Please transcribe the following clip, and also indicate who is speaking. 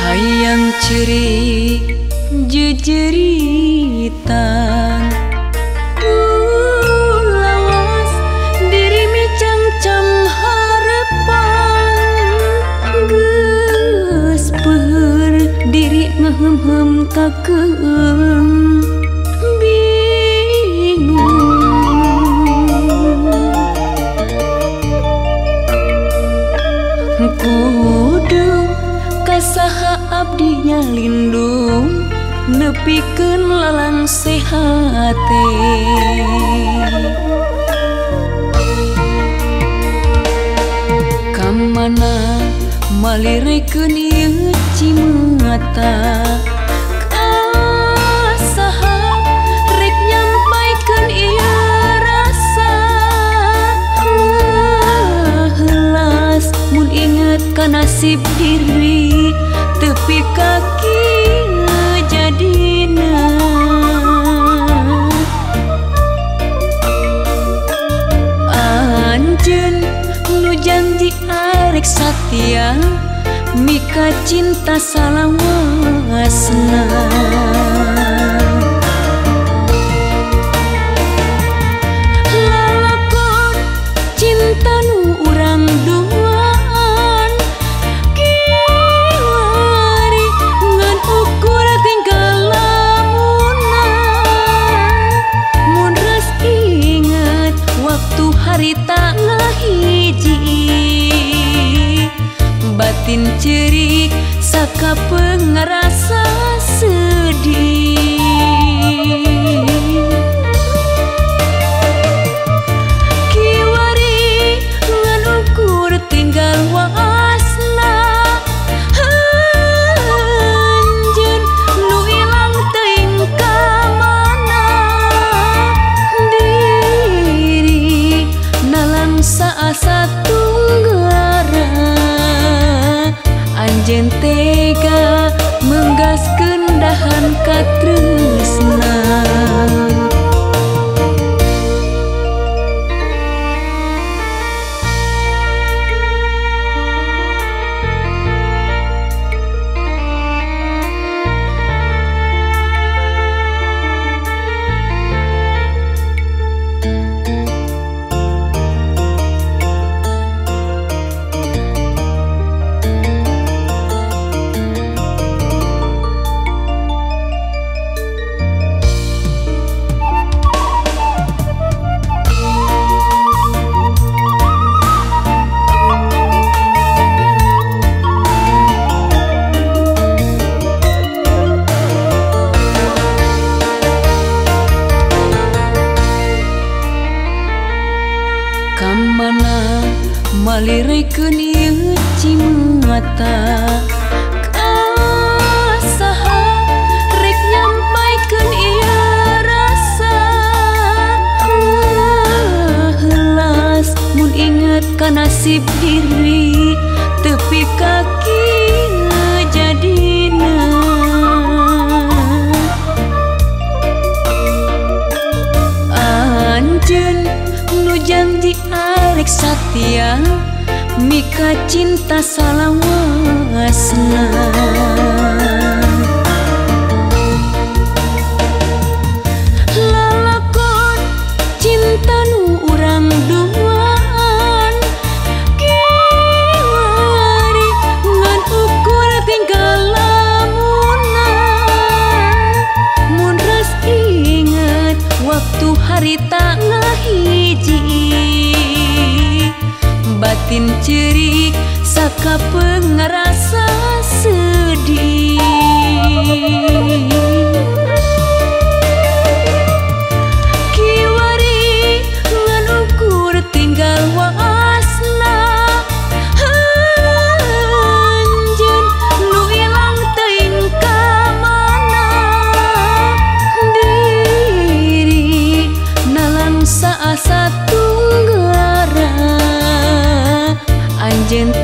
Speaker 1: Hayang ceri jejeritan kulawas diri micangcang harapan geus peuheur diri ngehem-hem kakeung bingung kudu kasaha abdi nyalindung nepikeun lalang sehate kamana malirekeun ieu cimata kasaha rek nyampaikeun ieu rasa ngeuheulas mun inget ka nasib diri tepi kaki jadina anjeun nu janji arek satia mika cinta salawasna. Lalakon cinta nu urang duaan kiwari ngan ukur tinggal lamuna mun ras inget waktu harita ngahiji batin cerik saka pengerasa sedih. Kiwari ngan ukur tinggal wasna anjeun nu ilang teuing ka mana diri nalangsa asa tunggara anjeun tega menggaskeun dahan katresna. Kamana malirekeun ieu cimata kasaha rek nyampaikeun ieu rasa ngeuheulas mun inget ka nasib diri tepi kaki jadina anjeun nu janji arek satia mika cinta salawasna. Lalakon cinta nu urang duaan kiwari ngan ukur tinggal lamuna mun ras inget waktu harita ngahiji batin cerik saka pengerasa sedih. Kiwari Anjeun